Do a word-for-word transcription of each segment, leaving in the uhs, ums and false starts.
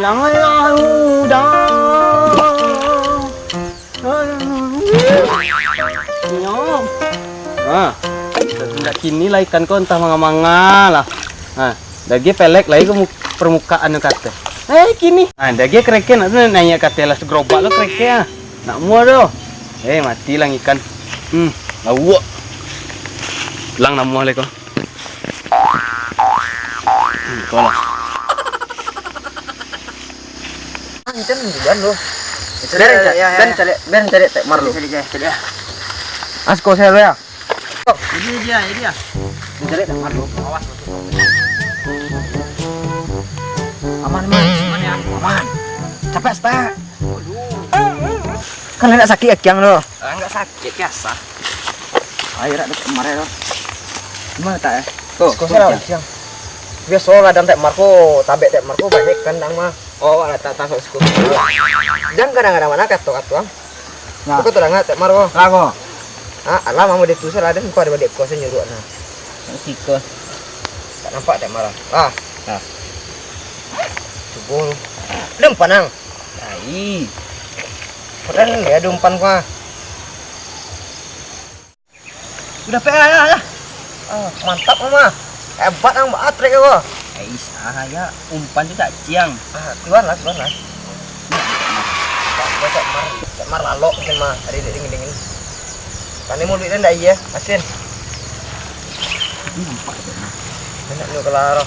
Janganlah udah. Nyo. Ha. Ndak kini lah ikan ko antah manga-manga lah. Ha. Dagi pelek lai ko mu-, permukaan tu kato. Eh, kini. Ha, dagi kereke nak tu naiak kato lah segerobak lo kereke ah. Nak mua doh. Eh, mati lah ikan. Hmm, lauak. Lang namuah lai ko. Hmm, ko lah. Ancen duluan lu. Biar, ya, ya, biar ya. Cari, biar cari Tek Mar lu. Cari, cari, cari, ya. Asko saya lu ya. Jadi dia, jadi dia. Biar cari Tek Mar lu. Awas. Aman, man. Aman ya. Aman. Capek, start. Kan enak sakit ya, Kiang, tu? Ah, enggak sakit, biasa. Ayo, rak, deket kemarin, tu. Gimana, tak, eh? Tuh, Sekolah tuh, lah, Kiang. Siang. Biasa lah, dan Tek Mar ko, tabek Tek Mar ko banyak kan, dang mah. Oh, awak lah tak tahu sekolah. Jangan kadang-kadang mana kato-kato, ang. Nah. Kau tu dah ngat, Tek Mar ko. Lah, ko. Ah, alah, mama dia tu salah, dan kau ada balik kau, saya nyuruh, nah. Siko. Tak nampak, Tek Mar. Ah. Nah. Cubo. Dia umpan, ang. Ai. Padahal dia ada umpan, ko, ah. Udah, Pek, ah, ya, ya. Ah, mantap, Mama. Hebat, ang, batrek, ko. Ai, sah, ya. Umpan tu tak ciang. Ah, keluar lah, keluar lah. Tak, tak, tak, mar, tak mar lalok mungkin, mah. Ada dingin-dingin. Tadi mulut dia ndak iya, asin. Ini nampak tu, nah. Banyak tu kelar.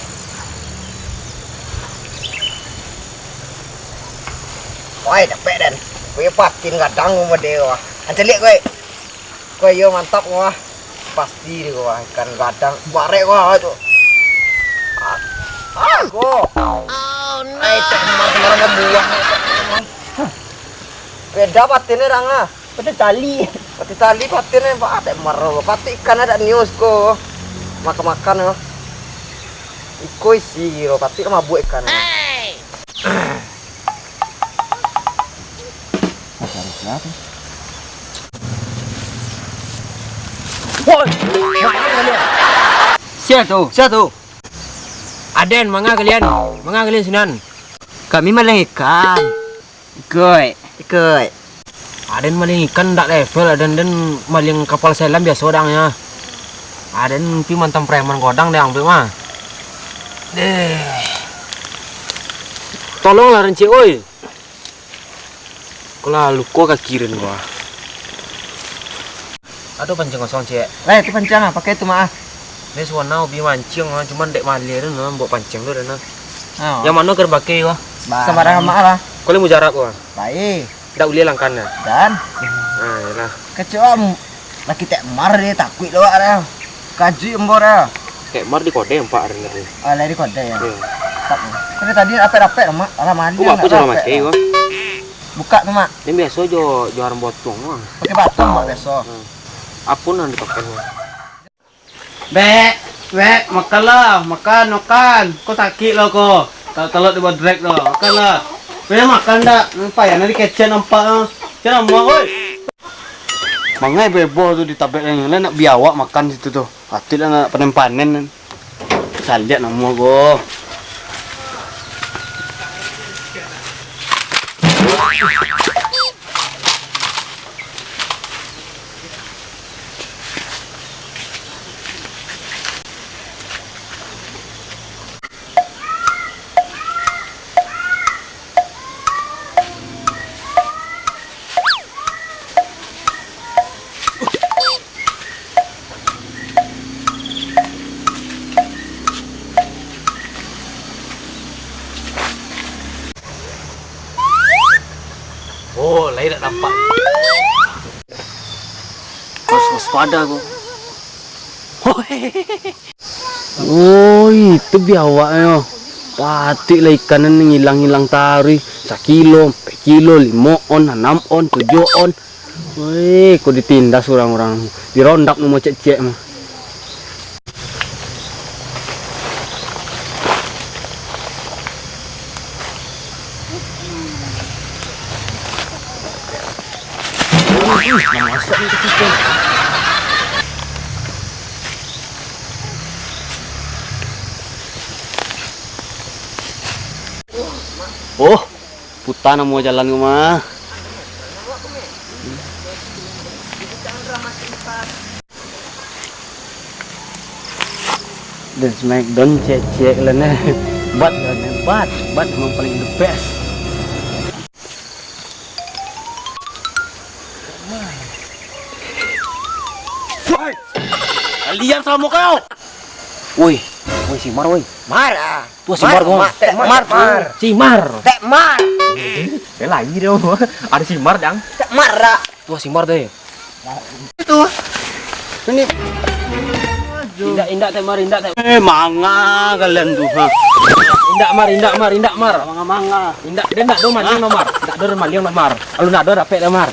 Oi, dapek, Den. Kuih patin gadang rumah dia, wah. Anceliak, kuih. Ko iyo mantap ko, ah. Pasti di ko, ah, ikan gadang barek ko, ah, tu. Ah, ah, ko. Ai, Tek Mar, kemarin kan buang. Beda patinnya, dang, ah. Patin tali. Patin tali, patinnya, Pak, Tek Mar. Patin ikan ada news ko. Makan-makan, yo. Iko isi, kiro. Patin kan mabuk ikan. Woi, sia tu, sia tu. Aden, manga kalian, manga kalian sinan. Kami maliang ikan. Ikut, ikut. Aden maliang ikan ndak level, aden den maliang kapal selam biaso dang ya. Aden pi mantan preman godang deh ang mah. Deh. Tolonglah, Rencik, oi. Ko lah luko kaki den ko ah. Ado pancing kosong, Cik? Eh, tu pancing ah, pakai tu, Mak, ah. Ni suana ubi mancing ah, cuman dek maleh tu nah, buat pancing tu dah nah. Oh. Yang mano kau pakai ko? Sembarang, Mak, lah. Kau boleh mujarab ko ah? Baik. Dak ulih langkan ah? Dan? Ah, yalah. Kecuali laki Tek Mar dia takuik lo awak dah. Kaji embor ah. Tek Mar di kodai empat hari tadi. Ah, lai di kodai ya? Iya. Tapi tadi rapek-rapek, Mak. Alah, mandi. Kau apa cara pakai ko? Buka tu, Mak. Dia biasa jo, jo arang botong mah. Pakai batu, Mak, biasa. Hmm. Apa nan dipakai, Mak? Bek, bek, makanlah, makan, makan. Kau sakik lah kau. Tak telok di bodrek tu. Makanlah. Bek, makan dak? Nampak ya, nanti kecek nampak ah. Macam mana, woi? Mangai beboh tu di tabek ni. Lah nak biawak makan situ tu. Patut lah nak panen-panen. Saliak namo ko. Oh, lai dak nampak. Harus waspada ko. Oi, itu biawaknyo. Patuiklah ikan nan ngilang-ngilang taruih, sakilo, ampek kilo, limo on, anam on, tujuah on. Woi, kok ditindas urang-urang. Dirondap namo ciek-ciek mah. Oh, puta namo jalan ko mah. Dan Smackdown ciek-ciek lah neh. Bat lah neh, bat, bat emang paling the best. Woi, kalian samo kau. Woi, woi, si Mar, woi. Mar ah. Tu si Mar, Mar, Mar. Tek Mar, Mar. Si Mar. Tek Mar. Eh, lagi dah. Ada si Mar, Dang. Tek Mar ah. Tu si Mar deh. Itu. Ini. Indak, indak, Tek Mar, indak, Tek. Eh, manga kalian tu, ha. Indak, Mar, indak, Mar, indak, Mar. Manga-manga. Indak, dia indak do maliang, Mar. Indak do maliang, Mar. Kalau indak do, dapek dah, Mar.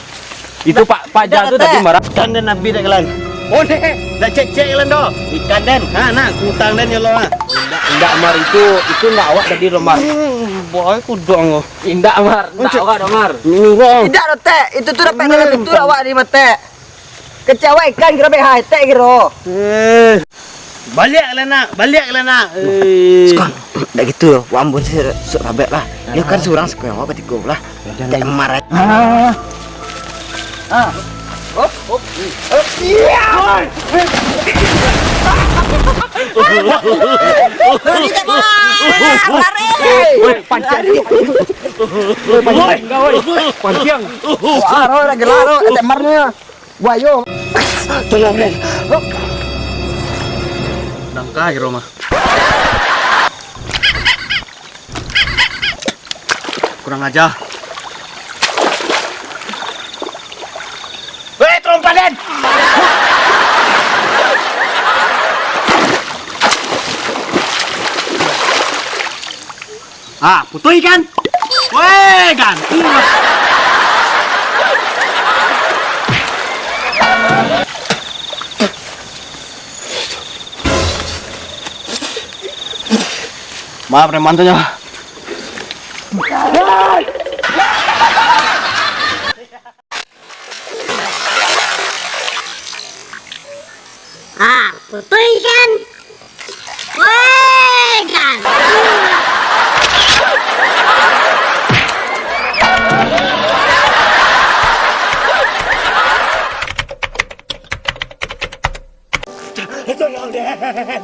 Itu Pak, Pak Jal tu tadi marah. Ikan den abih dek kalian. Oh, neh, dak cek-cek kalian doh. Ikan den. Ha, nah, kutang den yo lo, ha. Indak, indak, Mar, itu, itu indak awak tadi lo, Mar. Hmm, boy, kudang lo. Indak, Mar, indak awak doh, Mar. Nyuruh. Indak doh, Tek. Itu tu dapek dalam itu awak di mate. Kecek awak ikan kiro bek ha, Tek kiro. Eh. Baliak lah nak, baliak lah nak. Eh. Skon, dak gitu yo. Wak Ambon sih sok rabek lah. Yo kan surang sekolah awak batigo lah. Tek Mar. Ah. Ah. Op, op, op. Iya. Lari, Tek Mar. Lari. Woi, pancing. Woi, pancing. Woi, pancing. Wah, ro, dah gelak, ro. Tek Mar ni. Wah, yo. Tolong, Den. Dangka kiro mah. Kurang aja. Weh, trompa den! Ah, putui kan? Weh, ganti lah. Maaf, preman tu nyo. Ah, putui kan? Weh, kan? Tolong, Den.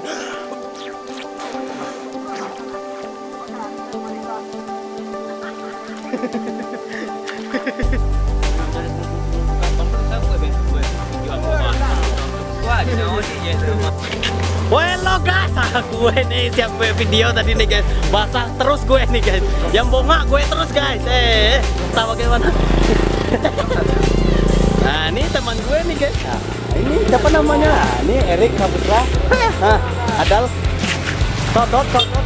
Wah, hello guys, aku ni siap buat video tadi nih guys. Basah terus gue nih guys. Yang bongak gue terus guys. Eh, entah bagaimana. Nah, ini teman gue nih guys. Nah, ini siapa namanya? Nah, ini Erik Saputra. Nah, Adal. Sodot, sodot.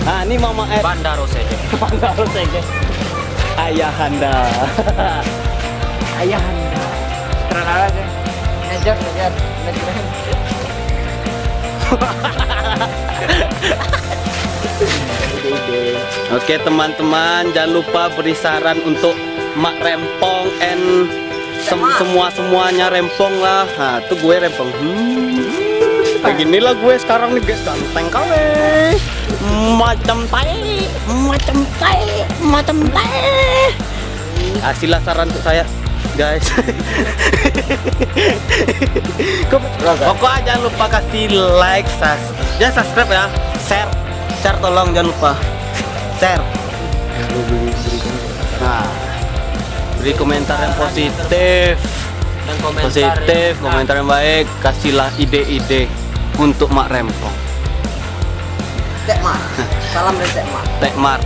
Nah, ini Mama Ed. Bandaro saja. Bandaro saja. Ayahanda. Ayahanda. Terlalu aja. Ngejar, ngejar. Ngejar. Oke, teman-teman, jangan lupa beri saran untuk Mak Rempong and sem- semua-semuanya Rempong lah. Nah, tuh gue Rempong. Hmm. Beginilah gue sekarang nih, guys, ganteng kali. Macam tai, macam tai, macam tai. Kasihlah saran untuk saya, guys. Kok- Pokoknya jangan lupa kasih like, sus- jangan subscribe ya, share, share tolong jangan lupa share. Nah, beri komentar yang positif, dan komentar positif, yang komentar yang baik, kasihlah ide-ide untuk Mak Rempong. Tek Mar. Salam dari Tek Mar. Tek Mar.